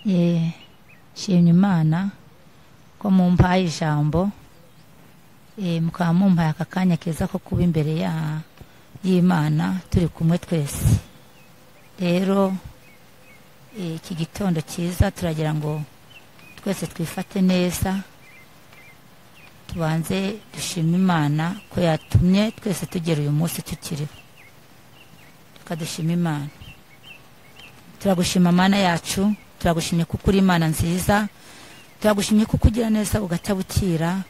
Nshimye Imana ko mumpaye ijambo, mukaba mumpaye aka kanya keza ko kuba imbere y'Imana turi kumwe twese. Rero iki gitondo cyiza turagira ngo twese twifate neza, tubanze dushime Imana ko yatumye twese tugera uyu munsi tukiriho. Tukadushima Imana. Turagushima Mana yacu, turagushimye kuko uri Imana nziza, turagushimye kuko ugira neza ugatabukira,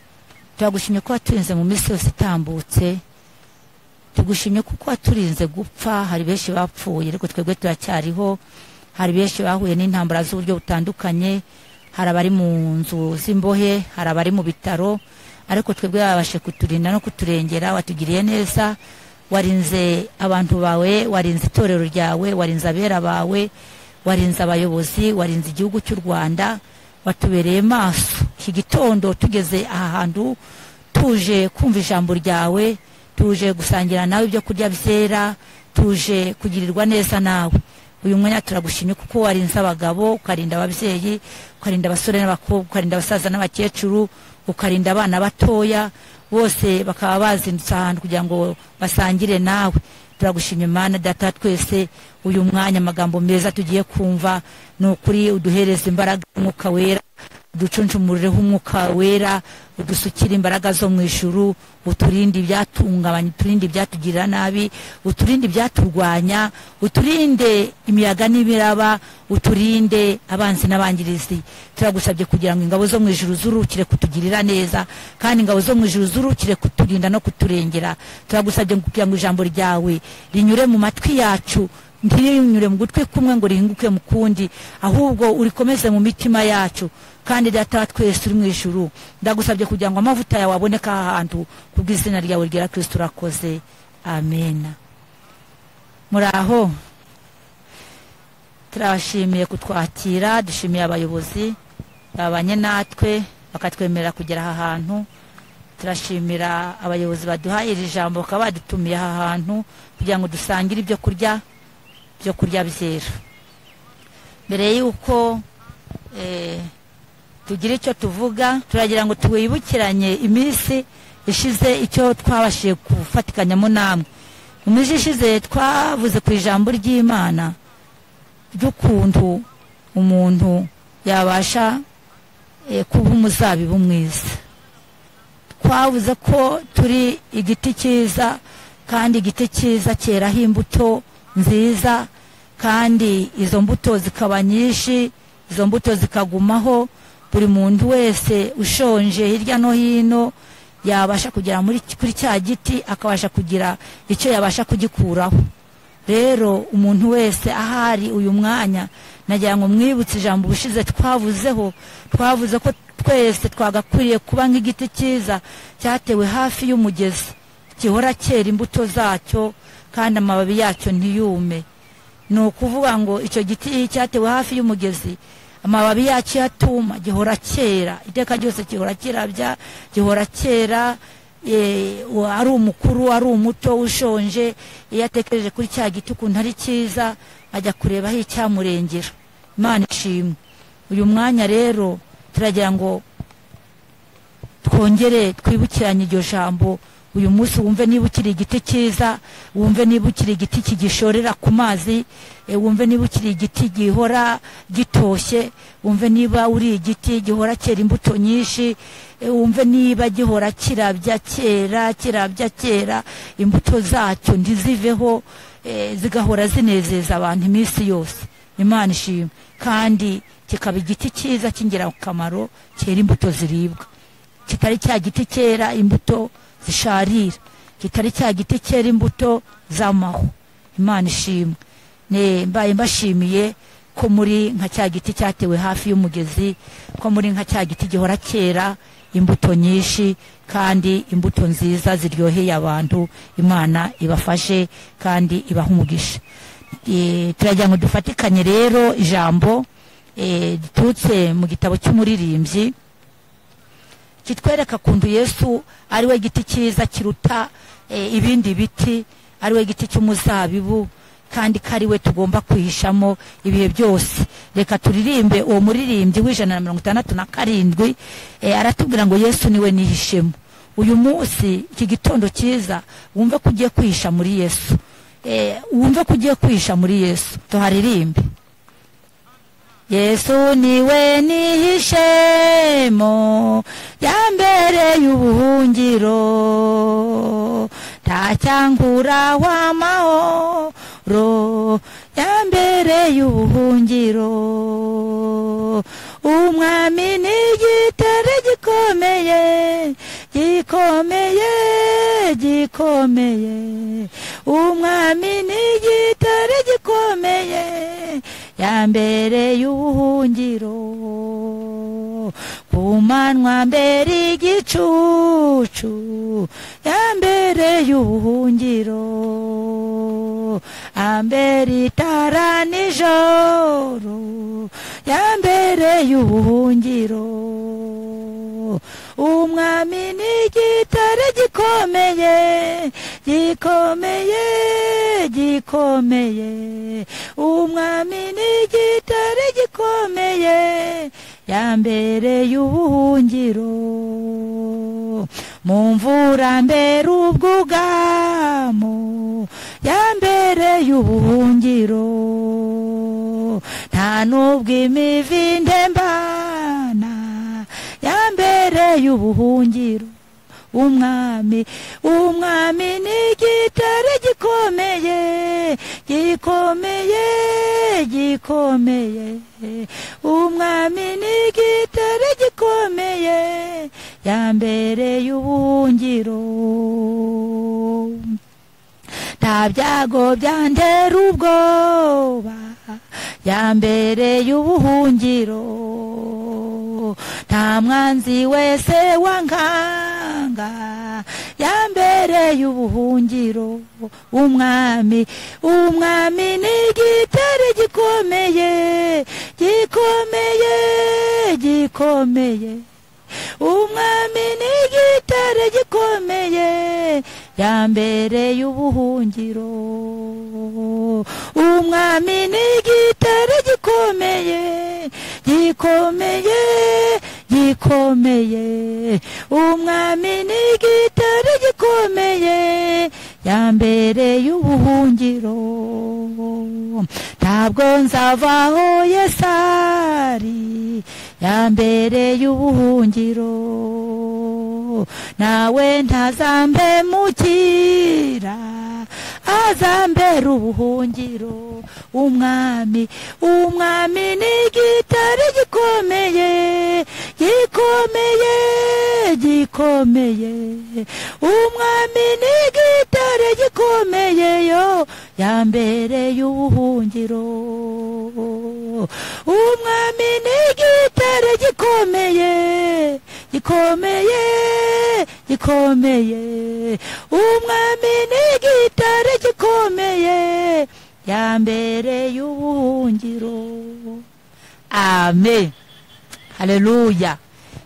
turagushimye ko waturinze mu minsi yose itambutse, tugushimye kuko waturinze gupfa. Hari benshi bapfuye ariko twebwe turacyariho, hari benshi bahuye n'intambara z'uburyo butandukanye, hari abari mu nzu z'imbohe, hari abari mu bitaro, ariko twebwe babashe kuturinda no kuturengera. Watugiriye neza, warinze abantu bawe, warinze itorero ryawe, warinze abera bawe, warinze abayobozi, warinze igihugu cy'u Rwanda, watubereye maso. Iki gitondo tugeze aha hantu tuje kumva ijambo ryawe, tuje gusangira nawe ibyo kurya byera, tuje kugirirwa neza nawe. Uyu mwanya turagushimye kuko warinze abagabo, ukarinda ababyeyi, ukarinda abasore n'abakobwa, ukarinda abasaza n'abakecuru, ukarinda abana batoya, bose bakaba bazindutse ahantu kugira ngo basangire nawe. Turagushimye Imana Data twese, uyu mwanya amagambo meza tugiye kumva ni ukuri uduhereza imbaraga umwuka wera, uducuncumureho umwuka wera, udusukire imbaraga zo mu ijuru, uturinde ibyatungabanya, uturinde ibyatugirira nabi, uturinde ibyaturwanya, uturinde imiyaga n'imiraba, uturinde abanzi n'abangirizi. Turagusabye kugira ngo ingabo zo mu ijuru zurukire kutugirira neza, kandi ingabo zo mu ijuru zurukire kuturinda no kuturengera. Turagusabye kugira ngo ijambo ryawe rinyure mu matwi yacu, ntirinyure mu gutwi kumwe ngo rihinguke mu kundi, ahubwo urikomeze mu mitima yacu. Kandi Data twese uri mu ijuru, ndagusabye kugira ngo amavuta yawe aboneke aha hantu kubw'izina ryawe ryera Kristo urakoze, amen. Muraho, turabashimiye kutwakira, dushimiye abayobozi babanye natwe bakatwemerera kugera aha hantu. Turashimira abayobozi baduhaye iri jambo bakaba badutumiye aha hantu kugira ngo dusangire ibyo kurya byera. Mbere yuko tugira icyo tuvuga, turagira ngo twibukiranye iminsi ishize icyo twabashije gufatikanyamo namwe. Mu minsi ishize twavuze ku ijambo ry'Imana ry'ukuntu umuntu yabasha kuba umuzabibu mwiza. Twavuze ko turi igiti cyiza, kandi igiti cyiza cyeraho imbuto nziza, kandi izo mbuto zikaba nyinshi, izo mbuto zikagumaho. Buri muntu wese ushonje hirya no hino yabasha kugera kuri cya giti, akabasha kugira icyo yabasha kugikuraho. Rero umuntu wese ahari uyu mwanya, nagira ngo mwibutse ijambo ubushize twavuzeho. Twavuze ko twese twagakwiriye kuba nk'igiti cyiza cyatewe hafi y'umugezi, gihora cyera imbuto zacyo kandi amababi yacyo ntiyume. Ni ukuvuga ngo icyo giti cyatewe hafi y'umugezi, amababi yacyo yatuma gihora cyera iteka ryose, gihora kirabya, gihora cyera. Ari umukuru ari umuto ushonje, iyo atekereje kuri cya giti ukuntu ari cyiza, ajya kureba aho icyamurengera. Imana ishimwe. Uyu mwanya rero turagira ngo twongere twibukiranye iryo jambo. Uyu munsi wumve niba ukiri igiti cyiza, wumve niba ukiri igiti kigishorera ku mazi, wumve niba ukiri igiti gihora gitoshye, wumve niba uri igiti gihora cyera imbuto nyinshi, wumve niba gihora kirabya cyera kirabya cyera, imbuto zacyo ntiziveho, zigahora zinezeza abantu iminsi yose. Imana ishimwe. Kandi kikaba igiti cyiza cy'ingirakamaro cyera imbuto ziribwa, kitari cya giti cyera imbuto zisharira, kitari cya giti cyera imbuto z'amahwa. Imana ishimwe. Mbaye mbashimiye ko muri nka cya giti cyatewe hafi y'umugezi, ko muri nka cya giti gihora cyera imbuto nyinshi kandi imbuto nziza ziryoheye abantu. Imana ibafashe kandi ibahe umugisha. Turagira ngo dufatikanye rero ijambo riturutse mu gitabo cy'umuririmbyi, kitwereka kuntu Yesu ari we giti cyiza kiruta ibindi biti, ari we giti cy'umuzabibu. kandi kari we tugomba kwihishamo ibihe byose. Reka turirimbe uwo muririmbyi w'167, aratubwira ngo Yesu niwe nihishemo. Uyu munsi iki gitondo cyiza wumve ko ugiye kwihisha muri Yesu, wumve ko ugiye kwihisha muri Yesu. Tuharirimbe. Yesu niwe nihishemo, yambereye ubuhungiro, ntacyangura w'amahoro, yambereye ubuhungiro. Umwami ni igitare gikomeye, gikomeye, gikomeye. Umwami ni igitare gikomeye, yambereye ubuhungiro. Ku manywa mbere igicucu, yambereye ubuhungiro. Ambere itara nijoro, yambereye ubuhungiro. Umwami ni igitare gikomeye, gikomeye, gikomeye. Umwami ni igitare gikomeye, yambereye ubuhungiro. Mu mvura mbere ubwugamo, yambereye ubuhungiro. Nta nubwo imivi ndembana, yambereye ubuhungiro. Umwami, umwami ni igitare gikomeye, gikomeye, gikomeye. Umwami ni igitare gikomeye, yambereye ubuhungiro. Nta byago byantera ubwoba, yambereye ubuhungiro. Nta mwanzi wese wankanga, yambereye ubuhungiro. Umwami, umwami ni igitare gikomeye, gikomeye, gikomeye. Umwami ni igitare gikomeye, yambereye ubuhungiro. Umwami ni igitare gikomeye, gikomeye, gikomeye. Umwami ni igitare gikomeye, yambereye ubuhungiro. Ntabwo nzavaho Yesu ari, yambereye ubuhungiro. Nawe ntazambemukira, azambera ubuhungiro. Umwami, umwami ni igitare gikomeye, gikomeye, gikomeye. Umwami ni igitare gikomeye, yo yambereye ubuhungiro. Umwami ni igitare gikomeye, gikomeye, gikomeye. Umwami ni igitare gikomeye, yambereye ubuhungiro. Amen. Haleluya.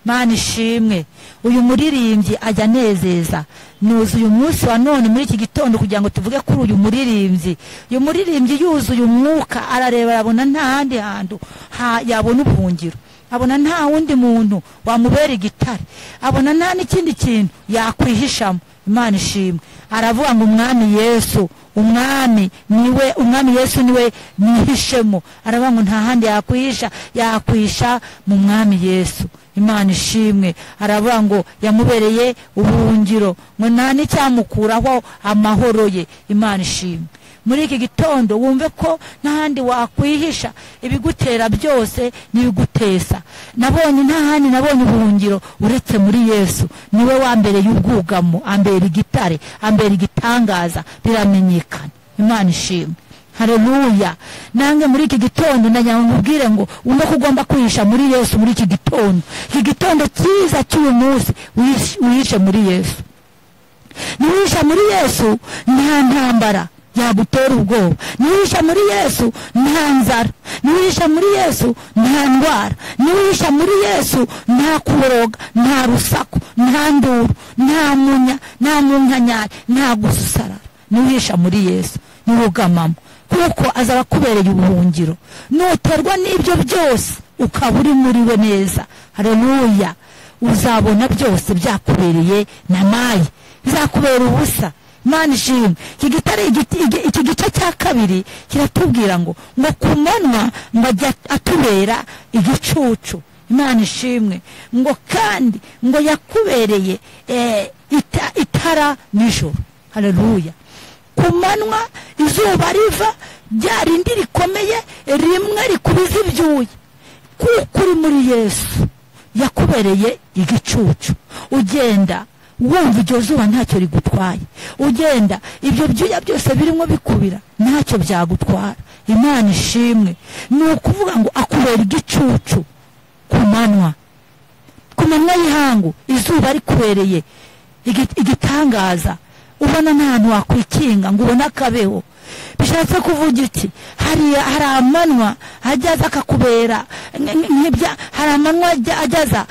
Mana ishimwe. Uyu muririmbyi ajya anezeza. Nuzuye umunsi wa none muri iki gitondo kugira ngo tuvuge kuri uyu muririmbyi. Uyu muririmbyi yuzuye umwuka, arareba arabona nta handi hantu yabona ubuhungiro, abona nta wundi muntu wamubera igitare, abona nta n'ikindi kintu yakwihishamo. Imana ishimwe. Aravuga ngo umwami Yesu, umwami niwe, umwami Yesu niwe nihishemo. Aravuga ngo nta handi yakwihisha, yakwihisha mu mwami Yesu. Imana ishimwe. Aravuga ngo yamubereye ubuhungiro, ngo nta n'icyamukuraho amahoro ye. Imana ishimwe. Muri iki gitondo wumve ko n'ahandi wakwihisha, ibigutera byose n'ibigutesa. Nabonye nta handi nabonye ubuhungiro uretse muri Yesu. Niwe wambereye ubwugamo, ambera igitare, ambera igitangaza, biramenyekana. Imana ishimwe. Haleluya. Nange muri iki gitondo ndanyamubwire ngo wumve ko ugomba kwihisha muri Yesu muri iki gitondo. Iki gitondo cyiza cy'uyu munsi wihishe muri Yesu. Niwihisha muri Yesu nta ntambara yagutera ubwoba. Niwihisha muri Yesu nta nzara. Niwihisha muri Yesu nta ndwara. Niwihisha muri Yesu nta kuroga, nta rusaku, nta nduru, nta munya, nta munkanyari, nta gusarara. Niwihisha muri Yesu. Niwe ugamamo, kuko azaba akubereye ubuhungiro. Nuterwa n'ibyo byose ukaba uri muri we neza, haleluya, uzabona byose byakubereye na mayi, bizakubera ubusa. Imana ishimwe. Iki gice cya kabiri kiratubwira ngo ku manywa ngo ajya atubera igicucu. Imana ishimwe. Ngo kandi ngo yakubereye itara nijoro. Haleluya. Ku manywa izuba riva rya rindi rikomeye rimwe rikubiza ibyuya, kuko uri muri Yesu yakubereye igicucu. Ugenda wumva iryo zuba ntacyo rigutwaye, ugenda ibyo byuya byose birimo bikubira ntacyo byagutwara. Imana ishimwe. Ni ukuvuga ngo akubera igicucu ku manywa, ku manywa y'ihangu izuba rikubereye igitangaza, ubona nta hantu wakwikinga ngo ubone akabeho. Bishatse kuvuga iki? Hari amanywa ajyaza akakubera nk'ibya, hari amanywa ajyaza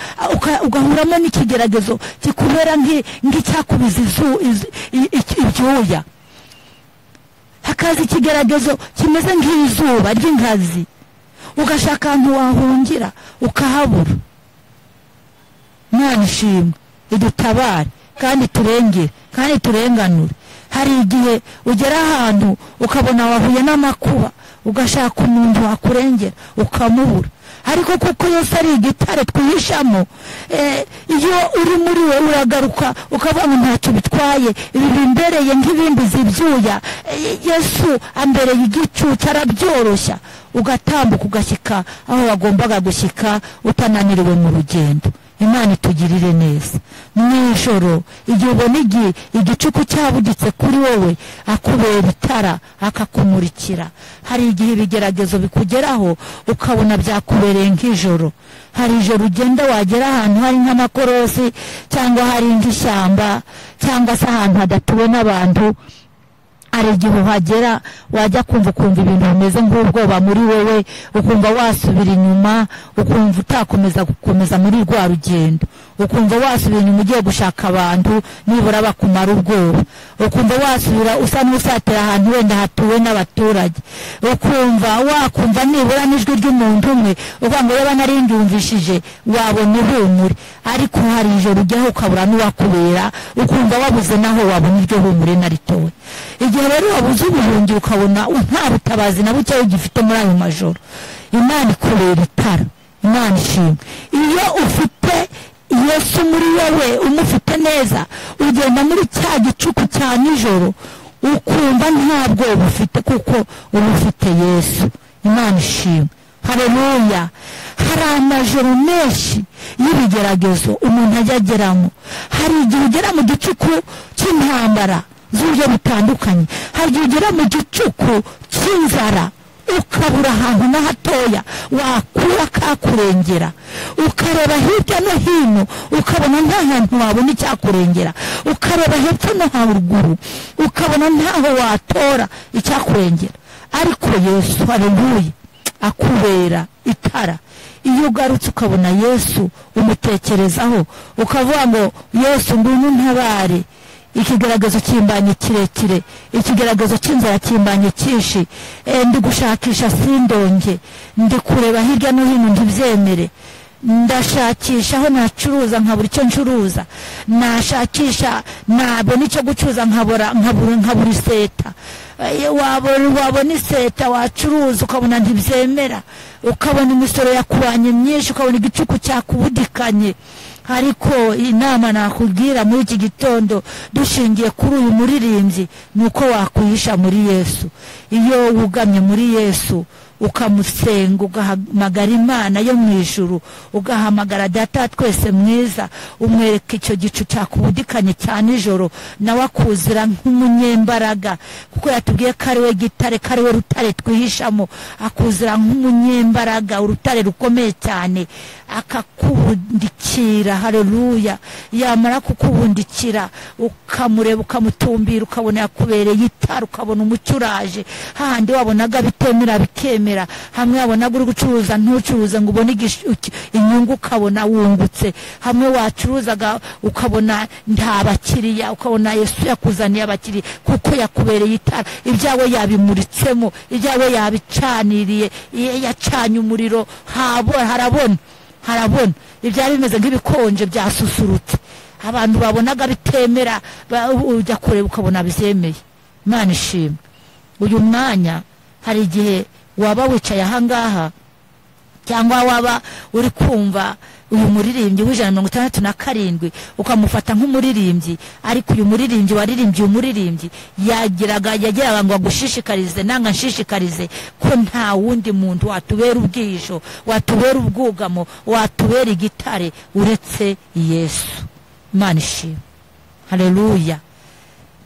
ugahuramo n'ikigeragezo kikubera nk'icyakubiza ibyuya. Hakaza ikigeragezo kimeze nk'izuba ry'inkazi, ugashaka ahantu wahungira ukahabura. Imana ishimwe, idutabare kandi turengere kandi turenganure. Hari igihe ugera ahantu ukabona wahuye n'amakuba, ugashaka umuntu wakurengera ukamubura. Ariko kuko Yesu ari igitare twihishamo, iyo uri muri we uragaruka ukavuga ngo ntacyo bitwaye, ibi bimbereye nk'ibimbizi ibyuya, Yesu ambereye igicucu, arabyoroshya, ugatambuka ugashyika aho wagombaga gushyika utananiriwe mu rugendo. Imana itugirire neza. Mw'ijoro igihe ubona igicuku cyabuditse kuri wowe, akubera itara akakumurikira. Hari igihe ibigeragezo bikugeraho ukabona byakubereye nk'ijoro. Hari ijoro ugenda wagera ahantu hari nk'amakorosi, cyangwa hari nk'ishyamba, cyangwa se ahantu hadatuwe n'abantu. Hari igihe uhagera wajya kumva ukumva ibintu bimeze nk'ubwoba muri wowe, ukumva wasubira inyuma, ukumva utakomeza gukomeza muri rwa rugendo, ukumva wasubira inyuma ugiye gushaka abantu nibura bakumara ubwoba, ukumva wasubira usa n'usatira ahantu wenda hatuwe n'abaturage, ukumva wakumva nibura n'ijwi ry'umuntu umwe uvuga ngo yaba narindumvishije wabona ihumure. Ariko hari ijoro ujyaho ukabura n'uwakubera, ukumva wabuze naho wabona iryo humure na ritoya. Igihe rero wabuze ubuhungiro ukabona nta butabazi na buke ugifite muri ayo majoro, Imana ikubera itara. Imana ishimwe. Iyo ufite Yesu muri wowe, umufite neza, ugenda muri cya gicuku cya nijoro ukumva nta bwoba ufite, kuko uba ufite Yesu. Imana ishimwe. Haleluya. Hari amajoro menshi y'ibigeragezo umuntu ajya ageramo. Hari igihe ugera mu gicuku cy'intambara z'uburyo butandukanye, hari igihe ugera mu gicuku cy'inzara ukabura ahantu na hatoya wakura kakurengera, ukareba hirya no hino ukabona nta hantu wabona icyakurengera, ukareba hepfo no haruguru ukabona ntaho watora icyakurengera. Ariko Yesu, haleluya, akubera itara. Iyo ugarutse ukabona Yesu umutekerezaho, ukavuga ngo Yesu ngwino ntabare, ikigaragazo kimbanye kirekire, ikigaragazo cy'inzara kimbanye cyinshi, ndi gushakisha sindonge, ndi kureba hirya no hino ntibyemere, ndashakisha aho nacuruza nkabura icyo ncuruza, nashakisha nabona icyo gucuruza nkabura iseta, wabona iseta wacuruza ukabona ntibyemera, ukabona imisoro yakubanye myinshi, ukabona igicuku cyakubudikanye. Ariko inama nakubwira muri iki gitondo dushingiye kuri uyu muririmbyi ni uko wakwihisha muri Yesu. Iyo wugamye muri Yesu ukamusenga, ugahamagara Imana yo mu ijuru, ugahamagara Data twese mwiza, umwereka icyo gicu cyakubudikanye cya nijoro, nawe akuzira nk'umunyembaraga, kuko yatubwiye ko ari we gitare, ko ari we rutare twihishamo. Akuzira nk'umunyembaraga, urutare rukomeye cyane, akakubundikira. Haleluya. Yamara kukubundikira ukamureba, ukamutumbira, ukabona yakubereye itara, ukabona umucyo uraje. Hahandi wabonaga bitemera bikemera. bikemera, hamwe wabonaga uri gucuruza ntucuruze ngo ubone inyungu ukabona wungutse, hamwe wacuruzaga ukabona nta bakiriya, ukabona Yesu yakuzaniye abakiriya kuko yakubereye itara, ibyawe yabimuritsemo, ibyawe yabicaniriye, yacanye umuriro, harabona harabona. Ibyari bimeze nk'ibikonje byasusurutse, abantu babonaga bitemera, ujya kureba ukabona bizemeye. Imana ishimwe. Uyu mwanya hari igihe waba wicaye ahangaha cyangwa waba uri kumva uyu muririmbyi w'167 ukamufata nk'umuririmbyi, ariko uyu muririmbyi waririmbye umuririmbyi yagiraga ngo agushishikarize nanga nshishikarize ko nta wundi muntu watubera ubwisho, watubera ubwugamo, watubera igitare uretse Yesu. Imana ishimwe. Haleluya.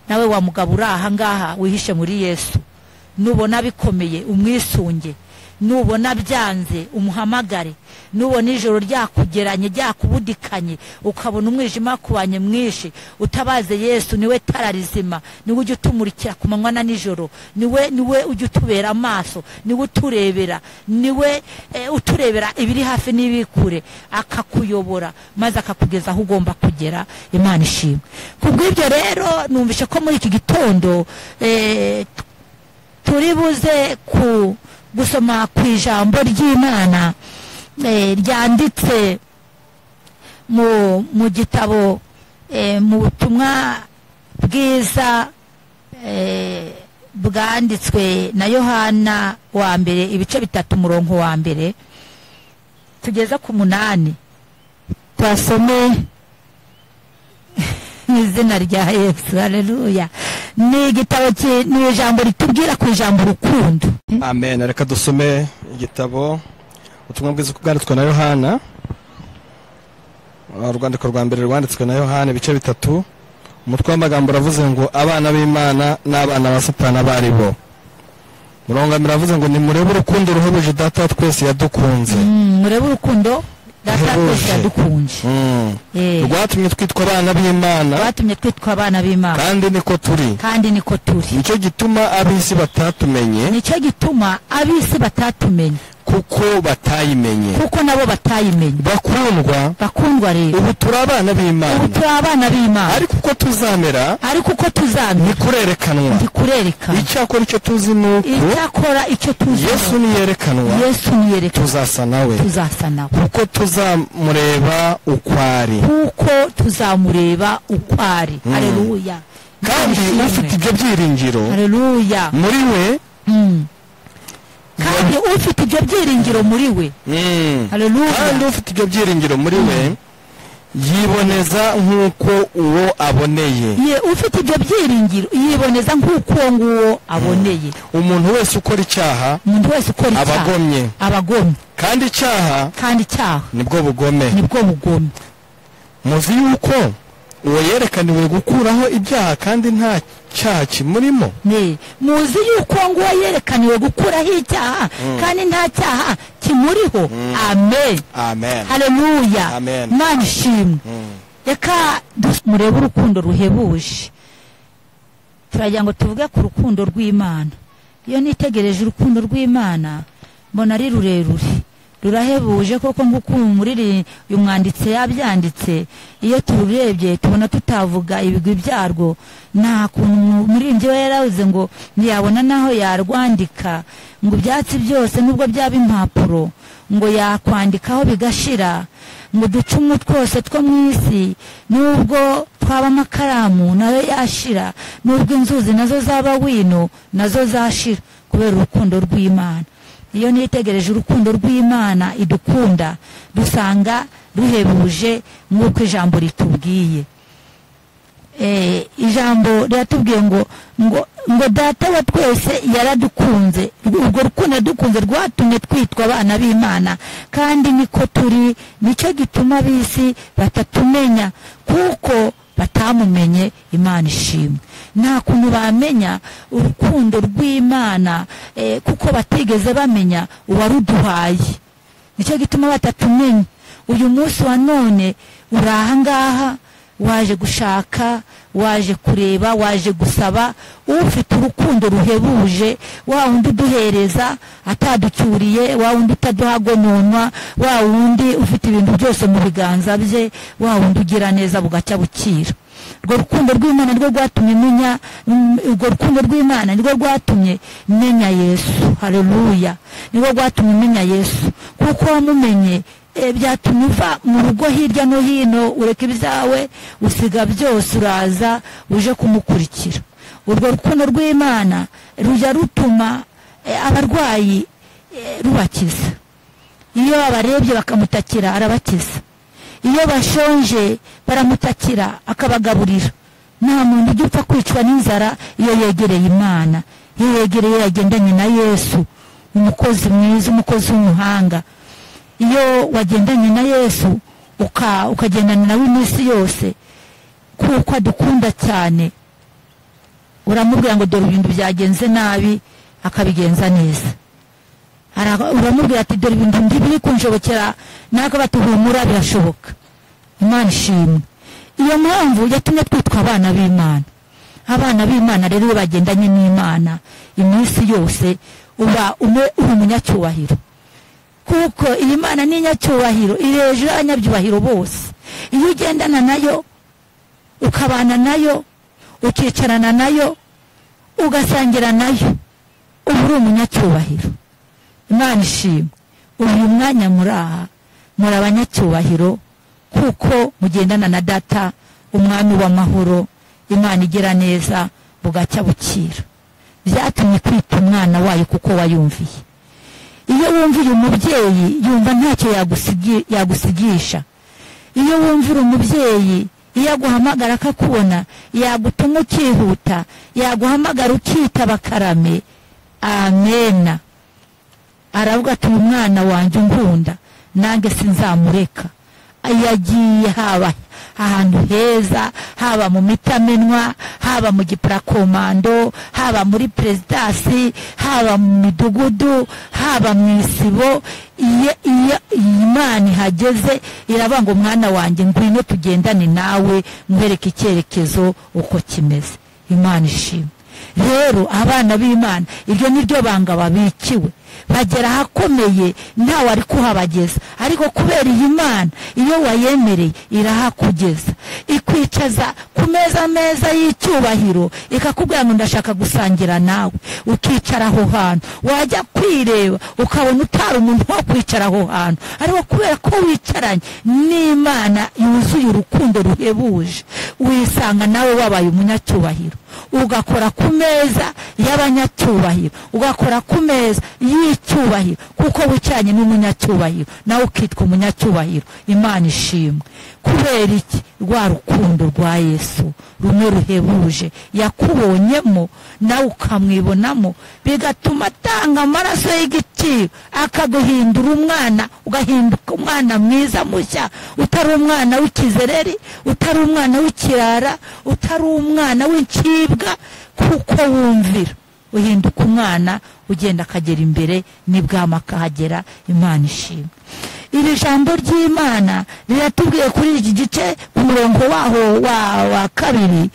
Nawe wa mugabo uri ahangaha wihishe muri Yesu, nubona bikomeye umwisunge, nubona byanze umuhamagare, nubona ijoro ryakugeranye ryakubudikanye ukabona umwijima kubanye mwinshi, utabaze Yesu. Niwe tara rizima, niwe ujya utumurikira ku manywa na nijoro, niwe ujya utubera amaso, niwe uturebera, niwe uturebera ibiri hafi n'ibikure, akakuyobora maze akakugeza aho ugomba kugera. Imana ishimwe. Kubw'ibyo rero numvishe ko muri iki gitondo turi buze ku gusoma ku ijambo ry'Imana ryanditse mu gitabo mu butumwa bwiza bwanditswe na Yohana wa mbere ibice 3 umurongo wa 1 tugeza ku 8. Twasome mu izina rya Yesu. Haleluya. Ni igitabo ni ijambo ritubwira ku ijambo urukundo. Amen. Reka dusome igitabo ubutumwa bwiza bwanditswe na Yohana, urwandiko rwa mbere rwanditswe na Yohana ibice 3, umutwe w'amagambo uravuze ngo abana b'Imana n'abana ba Satani abari bo. Murongo miravuze ngo nimurebe urukundo ruhebuje Data twese yadukunze. Murebe urukundo Data twese yadukunze. Rwatumye twitwa abana b'Imana. Rwatumye twitwa abana b'Imana. Kandi niko turi. Kandi niko turi. Nicyo gituma ab'isi batatumenye. Nicyo gituma ab'isi batatumenye. Kuko batayimenye. Kuko nabo batayimenye. Bakundwa. Bakundwa rero. Ubu turi abana b'Imana. Ubu turi abana b'Imana. Ariko uko tuzamera. Ariko uko tuzamera. Ntikurerekanwa. Ntikurerekanwa. Icyakora icyo tuzi nuko. Icyakora icyo tuzi. Yesu niyerekanwa. Yesu niyerekanwa. Tuzasa nawe. Tuzasa nawe. Kuko tuzamureba uko ari. Kuko tuzamureba uko ari. Haleluya. Kandi ufite ibyo byiringiro. Haleluya. Muri we. Kandi ufite ibyo byiringiro muri we. Haleluya. Kandi ufite ibyo byiringiro muri we yiboneza nkuko uwo aboneye. Ye ufite ibyo byiringiro yiboneza nkuko uwo nguwo aboneye. Umuntu wese ukora icyaha, umuntu wese ukora icyaha abagomye. Abagomye. Kandi icyaha, kandi icyaha nibwo bugome. Nibwo bugome. Muzi yuko uwo yerekaniwe gukuraho ibyaha kandi nta cyaha kimurimo. Muzi yuko nguwo yerekaniwe gukuraho icyaha kandi nta cyaha kimuriho. Amen. Amen. Haleluya. Amen. Imana ishimwe. Reka murebe urukundo ruhebuje. Turagira ngo tuvuge ku rukundo rw'Imana. Iyo nitegereje urukundo rw'Imana mbona ari rurerure, rurahebuje koko nk'uko uyu mwanditse yabyanditse. Iyo tururebye tubona tutavuga ibigwi byarwo. Nta kuntu umuririmbyi we yaravuze ngo ntiyabona naho yarwandika, ngo ibyatsi byose nubwo byaba impapuro ngo yakwandikaho bigashira, ngo uducumu twose two mu isi nubwo twaba amakaramu nayo yashira, nubwo inzuzi nazo zaba wino nazo zashira, kubera urukundo rw'Imana. Iyo nitegereje urukundo rw'Imana idukunda dusanga ruhebuje nk'uko ijambo ritubwiye. Ijambo riratubwiye ngo ngo Data wa twese yaradukunze. Urwo rukundo yadukunze rwatumye twitwa abana b'Imana kandi niko turi. Nicyo gituma ab'isi batatumenya kuko batamumenye. Imana ishimwe. Nta kuntu bamenya urukundo rw'Imana kuko batigeze bamenya uwaruduhaye. Nicyo gituma batatumenya. Uyu munsi wa none uri ahangaha waje gushaka, waje kureba, waje gusaba, ufite urukundo ruhebuje, wa wundi uduhereza ataducyuriye, wa wundi utaduhagononwa, wa wundi ufite ibintu byose mu biganza bye, wa wundi ugira neza bugacya bukira. Urwo rukundo rw'Imana nirwo rwatumye menya, urwo rukundo rw'Imana nirwo rwatumye menya Yesu. Haleluya, nirwo rwatumye menya Yesu, kuko wamumenye byatumye uva mu rugo hirya no hino, ureka ibyawe usiga byose, uraza uje kumukurikira. Urwo rukundo rw'Imana rujya rutuma abarwayi rubakiza. Iyo abarebye bakamutakira arabakiza, iyo bashonje baramutakira akabagaburira. Nta muntu ujya upfa kwicwa n'inzara iyo yegereye Imana, iyo yegereye yagendanye na Yesu, umukozi mwiza, umukozi w'umuhanga. Iyo wagendanye na Yesu ukagendana nawe iminsi yose, kuko adukunda cyane, uramubwira ngo dore ibintu byagenze nabi, akabigenza neza. Uramubwira ati dore ibintu ntibiri kunshobokera, nako batuhumura birashoboka. Imana ishimwe. Iyo mpamvu yatumye twitwa abana b'Imana. Abana b'Imana rero iyo bagendanye n'Imana iminsi yose, uba uri umunyacyubahiro, kuko iyi Mana ni inyacyubahiro, iri hejuru y'abanyabyubahiro bose. Iyo ugendana nayo, ukabana nayo, ukicarana nayo, ugasangira nayo, uba uri umunyacyubahiro. Imana ishimwe. Uyu mwanya muri aha muri abanyacyubahiro, kuko mugendana na Data umwami w'amahoro, Imana igira neza bugacya bukira. Byatumye kwita umwana wayo kuko wayumviye. Iyo wumviye umubyeyi yumva ntacyo yagusigisha. Iyo wumvira umubyeyi, iyo aguhamagara akakubona, yagutuma ukihuta, yaguhamagara ukitaba karame. Amena. Aravuga ati umwana wanjye unkunda nanjye sinzamureka. Yagiye haba ahantu heza, haba mu mitamenwa, haba mu giparakomando, haba muri presidasi, haba mu midugudu, haba mu isibo. Iyo Imana ihageze iravuga ngo mwana wanjye ngwino tugendane nawe, nkwereke icyerekezo uko kimeze. Imana ishimwe. Rero abana b'Imana iryo niryo banga babikiwe, bagera ahakomeye ntawe ari kuhabageza, ariko kubera iyi Imana iyo wayemereye irahakugeza, ikwicaza ku meza meza y'icyubahiro, ikakubwira ngo ndashaka gusangira nawe, ukicara aho hantu. Wajya kwireba ukabona utari umuntu wo kwicara aho hantu, ariko kubera ko wicaranye n'Imana yuzuye urukundo ruhebuje, wisanga nawe wabaye umunyacyubahiro, ugakora ku meza y'abanyacyubahiro, ugakora ku meza y'icyubahiro, kuko wicaranye n'umunyacyubahiro nawe ukitwa umunyacyubahiro. Imana ishimwe. Kubera iki? Rwa rukundo rwa Yesu rumwe ruhebuje yakubonyemo nawe ukamwibonamo, bigatuma atanga amaraso y'igiciro akaguhindura umwana, ugahinduka umwana mwiza mushya, utari umwana w'ikizereri, utari umwana w'ikirara, utari umwana w'incibwa, kuko wumvira. Uhinduka umwana ugenda akagera imbere n'ibwami akahagera. Imana ishimwe. Iri jambo ry'Imana riratubwiye kuri iki gice ku murongo waho wa kabiri,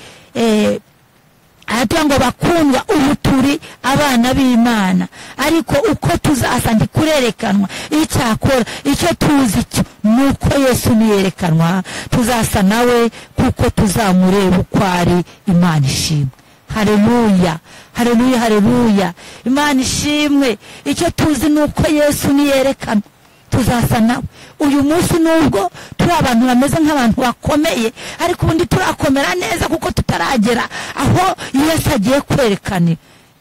aratubwira ngo bakundwa, ubu turi abana b'Imana, ariko uko tuzasa ntikurerekanwa. Icyakora icyo tuzi cyo ni uko Yesu niyerekanwa tuzasa nawe, kuko tuzamureba uko ari. Imana ishimwe. Haleluya, haleluya, haleluya. Imana ishimwe. Icyo tuzi ni uko Yesu niyerekanwa tuzasa nawe. Uyu munsi nubwo turi abantu bameze nk'abantu bakomeye, ariko ubundi turakomera neza kuko tutaragera aho Yesu agiye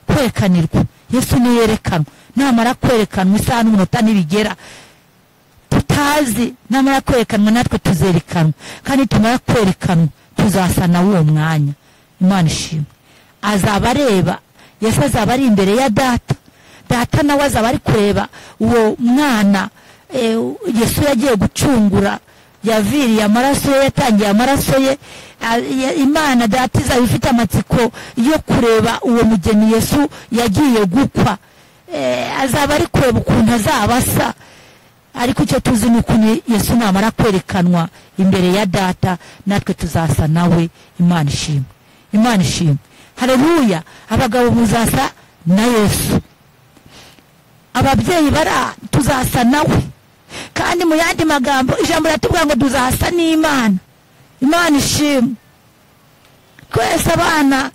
kwerekanirwa. Yesu niyerekanwa, namara kwerekanwa isaha n'umunota nibigera tutazi, namara kwerekanwa natwe tuzerekanwa, kandi tumara kwerekanwa tuzasa nawe uwo mwanya. Imana ishimwe. Azaba areba, Yesu azaba ari imbere ya Data, Data nawe azaba ari kureba uwo mwana Yesu yagiye gucungura, yaviriye amaraso ye, yatangiye amaraso ye. Imana Data izaba ifite amatsiko yo kureba uwo mugeni Yesu yagiye gukwa. Azaba ari kureba ukuntu azaba asa. Ariko icyo tuzi ni ukuntu Yesu namara kwerekanwa imbere ya Data, natwe tuzasa nawe. Imana ishimwe, Imana ishimwe, haleluya. Abagabo muzasa na Yesu, ababyeyi bara tuzasa nawe. Kandi mu yandi magambo ijambo riratubwira ngo tuzasa n'Imana. Imana ishimwe. Twese abana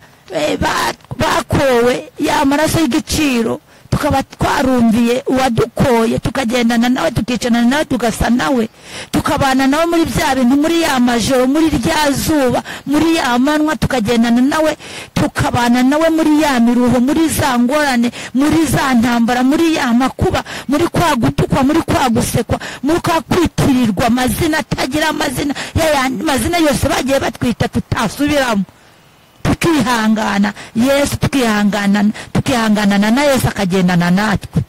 bakowe ya maraso y'igiciro, tukaba twarumviye uwadukoye, tukagendana nawe, tukicarana nawe, tugasa nawe, tukabana nawe muri bya bintu, muri ya majoro, muri rya zuba, muri ya manywa, tukagendana nawe, tukabana nawe muri ya miruho, muri za ngorane, muri za ntambara, muri ya makuba, muri kwa gutukwa, muri kwa gusekwa, muri kwa kwitirirwa amazina atagira amazina, ya mazina yose bagiye batwita tutasubiramo, tukihangana Yesu, tukihangana, tukihanganana na Yesu akagendana natwe.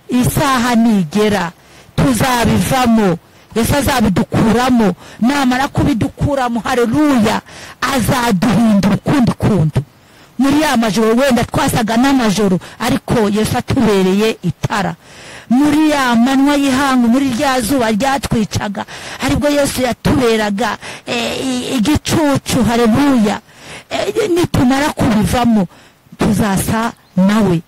Isaha nigera tuzabivamo, Yesu azabidukuramo. Namara kubidukuramo, haleluya, azaduhindura ukundi kuntu. Muri ya majoro wenda twasaga n'amajoro, ariko Yesu atubereye itara. Muri ya manywa y'ihangu, muri rya zuba ryatwicaga, aribwo Yesu yatuberaga igicucu, haleluya. Nitumara kubivamo tuzasa nawe,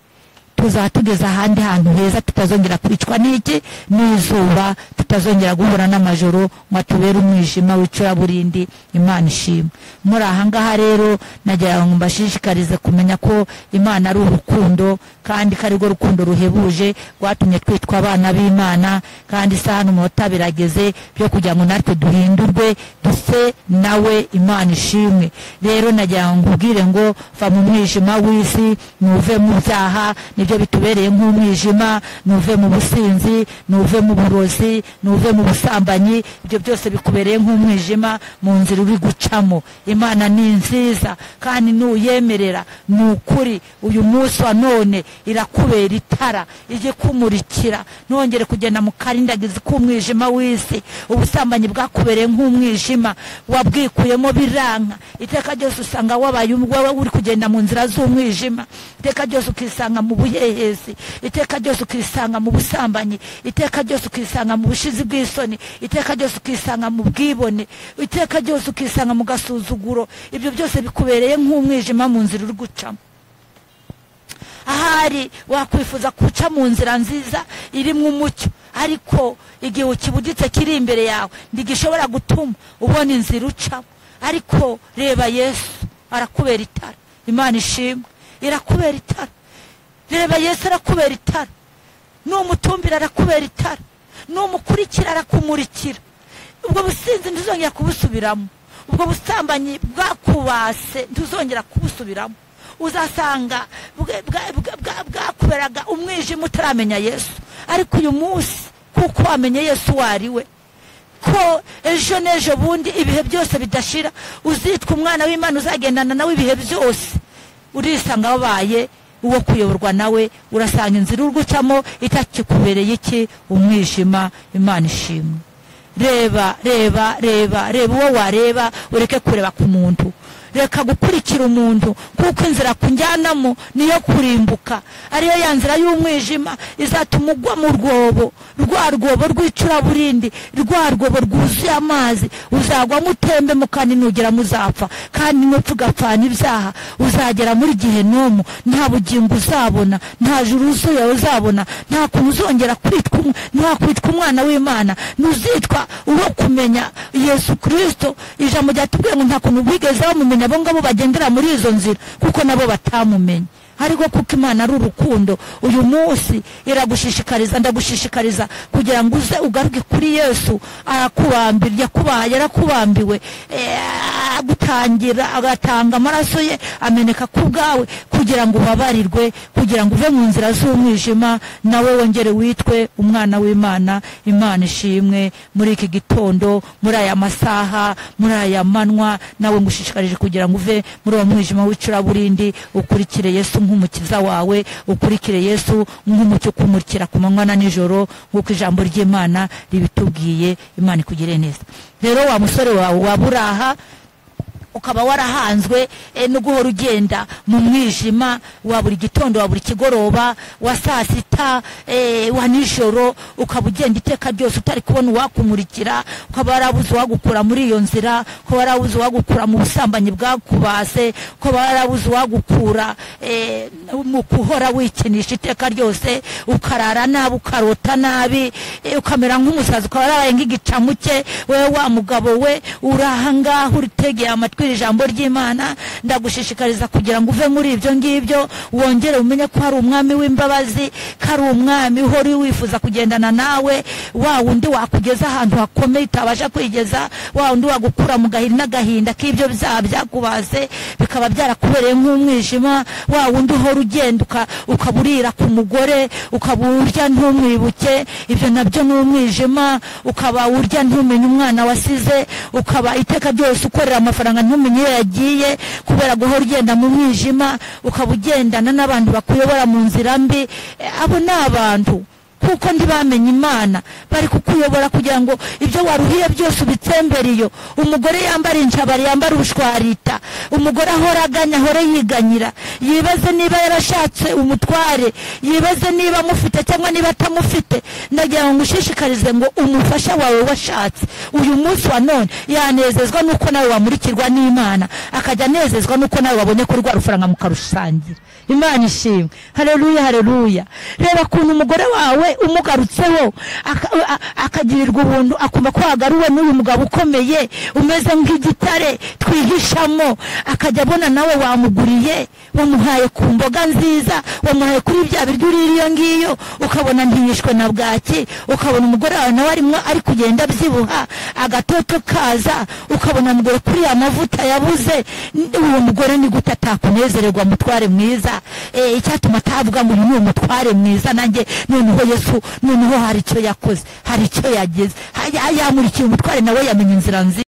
tuzatugeza ahandi hantu heza, tutazongera kwicwa n'iki n'izuba, tutazongera guhura n'amajoro ngo atubere umwijima w'icuraburindi. Imana ishimwe. Muri aha ngaha rero nagira ngo mbashishikarize kumenya ko Imana ari urukundo, kandi ko ari rwo rukundo ruhebuje rwatumye twitwa abana b'Imana. Kandi isaha n'umunota birageze byo kugira ngo natwe duhindurwe duse nawe. Imana ishimwe. Rero nagira ngo nkubwire ngo va mu mwijima w'isi, nuve mu byaha nibyo bitubereye nk'umwijima, nuve mu businzi, nuve mu burozi, nuve mu busambanyi, ibyo byose bikubereye nk'umwijima mu nzira uri gucamo. Imana ni nziza kandi nuyemerera, ni ukuri uyu munsi wa none irakubera itara, ije kumurikira, nongere kugenda mu karindagizi k'umwijima w'isi. Ubusambanyi bwakubereye nk'umwijima, wabwikuyemo biranka. Iteka ryose usanga wabaye uri kugenda mu nzira z'umwijima, iteka ryose ukisanga mu buhehesi, iteka ryose ukisanga mu busambanyi, iteka ryose ukisanga mu bushizi bw'isoni, iteka ryose ukisanga mu bwibone, iteka ryose ukisanga mu gasuzuguro. Ibyo byose bikubereye nk'umwijima mu nzira uri gucamo. Ahari wakwifuza guca mu nzira nziza irimo umucyo, ariko igihe ukibuditse kiri imbere yawe ntigishobora gutuma ubona inzira ucamo. Ariko reba Yesu arakubera itara. Imana ishimwe, irakubera itara. Reba Yesu arakubera itara, numutumbira arakubera itara, numukurikira arakumurikira. Ubwo businzi ntuzongera kubusubiramo, ubwo busambanyi bwakubase ntuzongera kubusubiramo. Uzasanga bwakuberaga umwijima utaramenya Yesu. Ariko uyu munsi kuko wamenye Yesu wariwe, ko ejo n'ejo bundi ibihe byose bidashira uzitwa umwana w'Imana, uzagendana nawe ibihe byose, urisanga wabaye uwo kuyoborwa nawe. Urasanga inzira uri gucamo itakikubereye iki umwijima. Imana ishimwe. Reba, reba, reba, reba uwo wareba, ureke kureba ku muntu. Reka gukurikira umuntu, kuko inzira kunjyanamo niyo kurimbuka, ariyo ya nzira y'umwijima izatuma ugwa mu rwobo, rwa rwobo rw'icuraburindi, rwa rwobo rwuzuye amazi. Uzagwamo utembemo, kandi nugera muzapfa, kandi nupfa ugapfana ibyaha, uzagera muri gehinomu, nta bugingo uzabona, nta juru uzabona, nta kuntu uzongera kwitwa, nta kwitwa umwana w'Imana, ntuzitwa uwo kumenya Yesu Kristo. Ijambo ryatubwiye ngo nta kuntu bigeze bamumenya abo ngabo bagendera muri izo nzira, kuko nabo batamumenye. Ariko kuko Imana ari urukundo, uyu munsi iragushishikariza, ndagushishikariza kugira ngo uze ugaruke kuri Yesu. Arakubambira, yarakubambiwe, agutangira, agatanga amaraso ye ameneka ku bwawe, kugira ngo ubabarirwe, kugira ngo uve mu nzira z'umwijima, nawe wongere witwe umwana w'Imana. Imana ishimwe. Muri iki gitondo, muri aya masaha, muri aya manywa, nawe ngushishikarije kugira ngo uve muri uwo mwijima w'icuraburindi, ukurikire Yesu nk'umukiza wawe, ukurikire Yesu nk'umucyo ukumurikira ku manywa na nijoro, nk'uko ijambo ry'Imana ribitubwiye. Imana ikugire neza. Rero wa musore wawe waburaha, Ukaba warahanzwe no guhora ugenda mu mwijima wa buri gitondo, wa buri kigoroba, wa saa sita, wa nijoro, ukaba ugenda iteka ryose utari kubona uwakumurikira, ukaba warabuze uwagukura muri iyo nzira, ukaba warabuze uwagukura mu busambanyi bwakubase, ukaba warabuze uwagukura mu guhora wikinisha iteka ryose, ukarara nabi, ukarota nabi, ukamera nk'umusazi, ukaba warabaye nk'igicamuke. Wewe wa mugabo we uri aha ngaha uritegeye amatwi ijambo ry'Imana, ndagushishikariza kugira ngo uve muri ibyo ngibyo, wongere umenye ko hari umwami w'imbabazi, ko ari umwami uhora wifuza kugendana nawe, wa wundi wakugeza ahantu hakomeye utabasha kwigeza, wa wundi wagukura mu gahiri n'agahinda k'ibyo byaha byakubase bikaba byarakubereye nk'umwijima, wa wundi uhora ugenda ukaburira ku mugore, ukaba urya ntumwibuke, ibyo nabyo ni umwijima, ukaba urya ntumenye umwana wasize, ukaba iteka ryose ukorera amafaranga ntumenye iyo yagiye kubera guhora ugenda mu mwijima, ukaba ugendana n'abantu bakuyobora mu nzira mbi. Abo ni abantu kuko ntibamenye Imana, bari kukuyobora kugira ngo ibyo waruhiye byose ubitsembere. Iyo umugore yambara incabari, yambara ubushwarita, umugore ahora aganya, ahora yiganyira, yibaze niba yarashatse umutware, yibaze niba amufite cyangwa niba atamufite. Ndagira ngo ngushishikarize ngo umufasha wawe washatse uyu munsi wa none yanezezwa nuko nawe wamurikirwa n'Imana, akajya anezezwa nuko nawe wabonye ko rwa rufaranga mukarusangira. Imana ishimwe, haleluya, haleluya. Reba kuntu umugore wawe umugarutseho akagirirwa ubuntu, akumva ko wagaruwe n'uyu mugabo ukomeye umeze nk'igitare twihishamo, akajya abona nawe wamuguriye, wamuhaye ku mboga nziza, wamuhaye kuri bya biryo urira iyo ngiyo, ukabona ntiyishwe na bwaki, ukabona umugore wawe nawe arimo ari kugenda abyibuha, agatoto kaza, ukabona umugore kuri ya mavuta yabuze. Uwo mugore ni gute atakunezererwa mutware mwiza? Icyatuma atavuga ngo uyu ni umutware mwiza, nanjye noneho Yesu, noneho hari icyo yakoze, hari icyo yageze, yamurikiye umutware nawe yamenye inzira nziza.